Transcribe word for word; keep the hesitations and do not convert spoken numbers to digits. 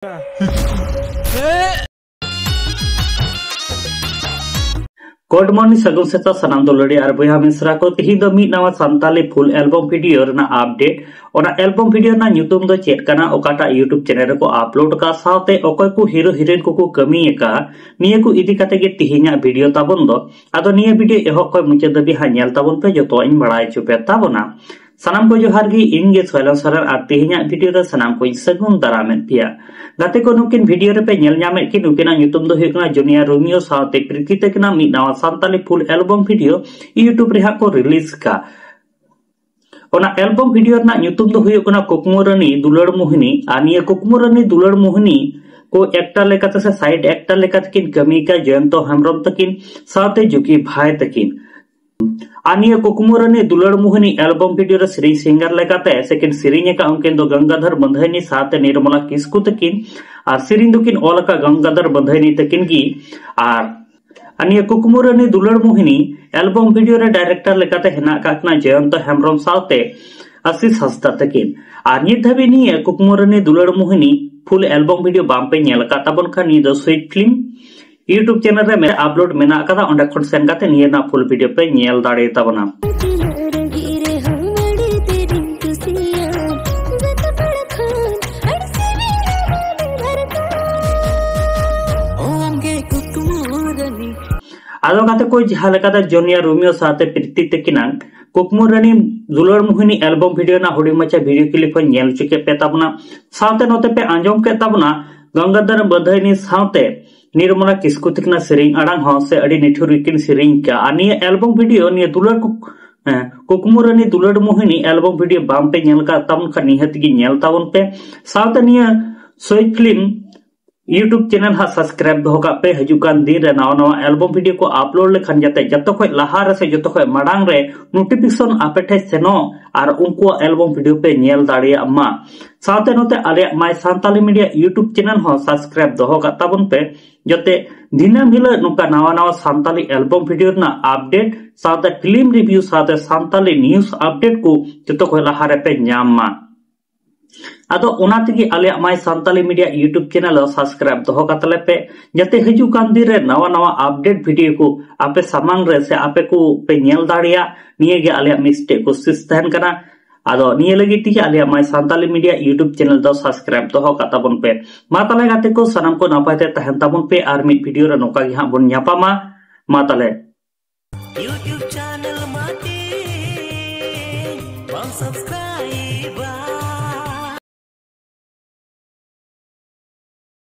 Good morning, ᱥᱟᱹᱜᱩᱱ ᱥᱮᱛᱟᱜ ᱥᱟᱱᱟᱢ ᱫᱩᱞᱟᱹᱲᱤᱭᱟᱹ ᱟᱨ ᱵᱚᱭᱦᱟ ᱢᱤᱥᱨᱟ ᱠᱚ᱾ ᱛᱤᱦᱤᱧ ᱫᱚ ᱢᱤᱫ ᱱᱟᱣᱟ ᱥᱟᱱᱛᱟᱞᱤ full album video ᱨᱮᱱᱟᱜ update᱾ ᱚᱱᱟ album video ᱨᱮᱱᱟᱜ ᱧᱩᱛᱩᱢ ᱫᱚ ᱪᱮᱫ ᱠᱟᱱᱟ, ᱚᱠᱟᱴᱟᱜ YouTube channel ᱨᱮᱠᱚ upload ᱟᱠᱟᱫ, ᱥᱟᱶᱛᱮ ᱚᱠᱚᱭ ᱠᱚ hero heroine ᱠᱚᱠᱚ ᱠᱟᱹᱢᱤ ᱟᱠᱟᱫ, ᱱᱤᱭᱟᱹ ᱠᱚ ᱤᱫᱤ ᱠᱟᱛᱮ ᱜᱮ ᱛᱤᱦᱤᱧᱟᱜ video ᱛᱟᱵᱚᱱ ᱫᱚ᱾ ᱟᱫᱚ ᱱᱤᱭᱟᱹ video ᱮᱦᱚᱵ ᱠᱷᱚᱱ ᱢᱩᱪᱟᱹᱫ ᱫᱷᱟᱹᱵᱤᱡ ᱦᱟᱸᱜ ᱧᱮᱞ ᱛᱟᱵᱚᱱ ᱯᱮ, ᱡᱚᱛᱚᱣᱟᱜ ᱤᱧ ᱵᱟᱲᱟᱭ ᱦᱚᱪᱚ ᱯᱮ ᱛᱟᱵᱚᱱᱟ᱾ ᱥᱟᱱᱟᱢ ᱠᱚ ᱡᱚᱦᱟᱨ ᱜᱮ, ᱤᱧ ᱜᱮ ᱥᱚᱭᱞᱚᱱ ᱥᱚᱨᱮᱱ, ᱟᱨ ᱛᱮᱦᱮᱧᱟᱜ video ᱨᱮ ᱥᱟᱱᱟᱢ ᱠᱚᱧ ᱥᱟᱹᱜᱩᱱ ᱫᱟᱨᱟᱢᱮᱫ ᱯᱮᱭᱟ᱾ ᱜᱟᱛᱮ ᱠᱚ, ᱱᱩᱠᱤᱱ video ᱨᱮᱯᱮ ᱧᱮᱞ ᱧᱟᱢᱮᱫ ᱠᱤᱱ, ᱱᱩᱠᱤᱱᱟᱜ ᱧᱩᱛᱩᱢ ᱫᱚ ᱦᱩᱭᱩᱜ ᱠᱟᱱᱟ ᱡᱩᱱᱤᱭᱟᱨ ᱨᱳᱢᱤᱭᱳ ᱥᱟᱶᱛᱮ ᱯᱨᱤᱛᱤ ᱛᱟᱹᱠᱤᱱᱟᱜ ᱢᱤᱫ ᱱᱟᱣᱟ Santali full album video YouTube ᱨᱮ ᱦᱟᱸᱜ ᱠᱚ release ᱠᱟᱜ᱾ ᱚᱱᱟ album video ᱨᱮᱱᱟᱜ ᱧᱩᱛᱩᱢ ᱫᱚ ᱦᱩᱭᱩᱜ ᱠᱟᱱᱟ ᱠᱩᱠᱢᱩ ᱨᱟᱹᱱᱤ ᱫᱩᱞᱟᱹᱲ ᱢᱳᱦᱤᱱᱤ, ᱟᱨ ᱱᱤᱭᱟᱹ ᱠᱩᱠᱢᱩ ᱨᱟᱹᱱᱤ ᱫᱩᱞᱟᱹᱲ ᱢᱳᱦᱤᱱᱤ ᱠᱚ actor ᱞᱮᱠᱟᱛᱮ ᱥᱮ side actor ᱞᱮᱠᱟᱛᱮ ᱠᱤᱱ ᱠᱟᱹᱢᱤ ᱠᱟᱜ ᱡᱚᱭᱚᱱᱛᱚ ᱦᱮᱢᱵᱨᱚᱢ ᱛᱟᱹᱠᱤᱱ ᱥᱟᱶᱛᱮ ᱡᱩᱠᱤ ᱵᱷᱟᱭ ᱛᱟᱹᱠᱤᱱ᱾ ᱟᱨ ᱱᱤᱭᱟᱹ ᱠᱩᱠᱢᱩ ᱨᱟᱹᱱᱤ ᱫᱩᱞᱟᱹᱲ ᱢᱳᱦᱤᱱᱤ album video ᱨᱮ ᱥᱮᱨᱮᱧ singer ᱞᱮᱠᱟᱛᱮ ᱥᱮ ᱠᱤᱱ ᱥᱮᱨᱮᱧ ᱟᱠᱟᱫ, ᱩᱱᱠᱤᱱ ᱫᱚ ᱜᱚᱝᱜᱟᱫᱷᱚᱨ ᱵᱟᱹᱫᱷᱟᱹᱭᱱᱤ ᱥᱟᱶᱛᱮ ᱱᱤᱨᱢᱚᱞᱟ ᱠᱤᱥᱠᱩ ᱛᱟᱹᱠᱤᱱ, ᱟᱨ ᱥᱮᱨᱮᱧ ᱫᱚᱠᱤᱱ ᱚᱞ ᱟᱠᱟᱫ ᱜᱚᱝᱜᱟᱫᱷᱚᱨ ᱵᱟᱹᱫᱷᱟᱹᱭᱱᱤ ᱛᱟᱹᱠᱤᱱ ᱜᱮ᱾ ᱟᱨ, ᱟᱨ ᱱᱤᱭᱟᱹ ᱠᱩᱠᱢᱩ ᱨᱟᱹᱱᱤ ᱫᱩᱞᱟᱹᱲ ᱢᱳᱦᱤᱱᱤ album video ᱨᱮ director ᱞᱮᱠᱟᱛᱮ ᱦᱮᱱᱟᱜ ᱟᱠᱟᱫ ᱠᱤᱱᱟ ᱡᱚᱭᱚᱱᱛᱚ ᱦᱮᱢᱵᱨᱚᱢ ᱥᱟᱶᱛᱮ ᱟᱥᱤᱥ ᱦᱟᱸᱥᱫᱟ ᱛᱟᱹᱠᱤᱱ᱾ ᱟᱨ ᱱᱤᱛ ᱫᱷᱟᱹᱵᱤᱡ ᱱᱤᱭᱟᱹ ᱠᱩᱠᱢᱩ ᱨᱟᱹᱱᱤ ᱫᱩᱞᱟᱹᱲ ᱢᱳᱦᱤᱱᱤ full album video ᱵᱟᱝ ᱯᱮ ᱧᱮᱞ ᱟᱠᱟᱫ ᱛᱟᱵᱚᱱ ᱠᱷᱟᱱ, ᱱᱤᱭᱟᱹ ᱫᱚ ᱥᱩᱭᱤᱴ ᱯᱷᱤᱞᱢ YouTube channel ᱨᱮ ᱢᱮ-, upload ᱢᱮᱱᱟᱜ ᱟᱠᱟᱫᱟ, ᱚᱸᱰᱮ ᱠᱷᱚᱱ ᱥᱮᱱ ᱠᱟᱛᱮ ᱱᱤᱭᱟᱹ ᱨᱮᱱᱟᱜ full video ᱯᱮ ᱧᱮᱞ ᱫᱟᱲᱮ ᱛᱟᱵᱚᱱᱟ᱾ ᱟᱫᱚ ᱜᱟᱛᱮ ᱠᱚ, ᱡᱟᱦᱟᱸ ᱞᱮᱠᱟᱛᱮ ᱡᱩᱱᱤᱭᱟᱨ ᱨᱳᱢᱤᱭᱳ ᱥᱟᱶᱛᱮ ᱯᱨᱤᱛᱤ ᱛᱟᱹᱠᱤᱱᱟᱜ ᱠᱩᱠᱢᱩ ᱨᱟᱹᱱᱤ ᱫᱩᱞᱟᱹᱲ ᱢᱳᱦᱤᱱᱤ album video ᱨᱮᱱᱟᱜ ᱦᱩᱰᱤᱧ ᱢᱟᱪᱷᱟ video clip ᱦᱚᱸ ᱧᱮᱞ ᱦᱚᱪᱚ ᱠᱮᱫ ᱯᱮ ᱛᱟᱵᱚᱱᱟ, ᱥᱟᱶᱛᱮ ᱱᱚᱛᱮ ᱯᱮ ᱟᱸᱡᱚᱢ ᱠᱮᱫ ᱛᱟᱵᱚᱱᱟ ᱜᱚᱝᱜᱟᱫᱷᱚᱨ ᱵᱟᱹᱫᱷᱟᱹᱭᱱᱤ ᱥᱟᱶᱛᱮ ᱱᱤᱨᱢᱚᱞᱟ ᱠᱤᱥᱠᱩ ᱛᱟᱹᱠᱤᱱᱟᱜ ᱥᱮᱨᱮᱧ ᱟᱲᱟᱝ ᱦᱚᱸ ᱥᱮ ᱟᱹᱰᱤ ᱱᱤᱴᱷᱩᱨ ᱜᱮᱠᱤᱱ ᱥᱮᱨᱮᱧ ᱠᱟᱜᱼᱟ᱾ ᱟᱨ ᱱᱤᱭᱟᱹ album video, ᱱᱤᱭᱟᱹ ᱫᱩᱞᱟᱹᱲ ᱠᱩᱠ-, ᱦᱮᱸ, ᱠᱩᱠᱢᱩ ᱨᱟᱹᱱᱤ ᱫᱩᱞᱟᱹᱲ ᱢᱳᱦᱤᱱᱤ album video ᱵᱟᱝ ᱯᱮ ᱧᱮᱞ ᱠᱟᱜ ᱛᱟᱵᱚᱱ ᱠᱷᱟᱱ, ᱱᱤᱦᱟᱹᱛ ᱜᱮ ᱧᱮᱞ ᱛᱟᱵᱚᱱ ᱯᱮ᱾ ᱥᱟᱶᱛᱮ ᱱᱤᱭᱟᱹ ᱥᱩᱭᱤᱴ ᱯᱷᱤᱞᱢ YouTube channel ᱦᱟᱸᱜ subscribe ᱫᱚᱦᱚ ᱠᱟᱜ ᱯᱮ᱾ ᱦᱤᱡᱩᱜ ᱠᱟᱱ ᱫᱤᱱ ᱨᱮ ᱱᱟᱣᱟ ᱱᱟᱣᱟ album video ᱠᱚ upload ᱞᱮᱠᱷᱟᱱ ᱡᱟᱛᱮ ᱡᱚᱛᱚ ᱠᱷᱚᱡ ᱞᱟᱦᱟ ᱨᱮ ᱥᱮ ᱡᱚᱛᱚ ᱠᱷᱚᱡ ᱢᱟᱲᱟᱝ ᱨᱮ notification ᱟᱯᱮ ᱴᱷᱮᱡ ᱥᱮᱱᱚᱜ ᱟᱨ ᱩᱱᱠᱩᱣᱟᱜ album video ᱯᱮ ᱧᱮᱞ ᱫᱟᱲᱮᱭᱟᱜ ᱢᱟ᱾ ᱥᱟᱶᱛᱮ ᱱᱚᱛᱮ ᱟᱞᱮᱭᱟᱜ My Santali Media YouTube channel ᱦᱚᱸ subscribe ᱫᱚᱦᱚ ᱠᱟᱜ ᱛᱟᱵᱚᱱ ᱯᱮ, ᱡᱟᱛᱮ ᱫᱤᱱᱟᱹᱢ ᱦᱤᱞᱳᱜ ᱱᱚᱝᱠᱟ ᱱᱟᱣᱟ ᱱᱟᱣᱟ ᱥᱟᱱᱛᱟᱞᱤ album video ᱨᱮᱱᱟᱜ update ᱥᱟᱶᱛᱮ film review ᱥᱟᱶᱛᱮ ᱥᱟᱱᱛᱟᱞᱤ news update ᱠᱚ ᱡᱚᱛᱚ ᱠᱷᱚᱡ ᱞᱟᱦᱟ ᱨᱮᱯᱮ ᱧᱟᱢ ᱢᱟ᱾ ᱟᱫᱚ ᱚᱱᱟ ᱛᱮᱜᱮ ᱟᱞᱮᱭᱟᱜ My Santali Media YouTube channel ᱫᱚ subscribe ᱫᱚᱦᱚ ᱠᱟᱛᱟ ᱞᱮ ᱯᱮ, ᱡᱟᱛᱮ ᱦᱤᱡᱩᱜ ᱠᱟᱱ ᱫᱤᱱ ᱨᱮ ᱱᱟᱣᱟ ᱱᱟᱣᱟ update video ᱠᱚ ᱟᱯᱮ ᱥᱟᱢᱟᱝ ᱨᱮ ᱥᱮ ᱟᱯᱮ ᱠᱚ ᱯᱮ ᱧᱮᱞ ᱫᱟᱲᱮᱭᱟᱜ᱾ ᱱᱤᱭᱟᱹ ᱜᱮ ᱟᱞᱮᱭᱟᱜ ᱢᱤᱫᱴᱮᱡ ᱠᱳᱥᱤᱥ ᱛᱟᱦᱮᱱ ᱠᱟᱱᱟ᱾ ᱟᱫᱚ ᱱᱤᱭᱟᱹ ᱞᱟᱹᱜᱤᱫ ᱛᱮᱜᱮ ᱟᱞᱮᱭᱟᱜ My Santali Media YouTube channel ᱫᱚ subscribe ᱫᱚᱦᱚ ᱠᱟᱜ ᱛᱟᱵᱚᱱ ᱯᱮ᱾ ᱢᱟ ᱛᱟᱦᱞᱮ ᱜᱟᱛᱮ ᱠᱚ, ᱥᱟᱱᱟᱢ ᱠᱚ ᱱᱟᱯᱟᱭ ᱛᱮ ᱛᱟᱦᱮᱱ ᱛᱟᱵᱚᱱ ᱯᱮ, ᱟᱨ ᱢᱤᱫ video ᱨᱮ ᱱᱚᱝᱠᱟ ᱜᱮ ᱦᱟᱸᱜ ᱵᱚᱱ ᱧᱟᱯᱟᱢᱟ᱾ ᱢᱟ ᱛᱟᱦᱞᱮ᱾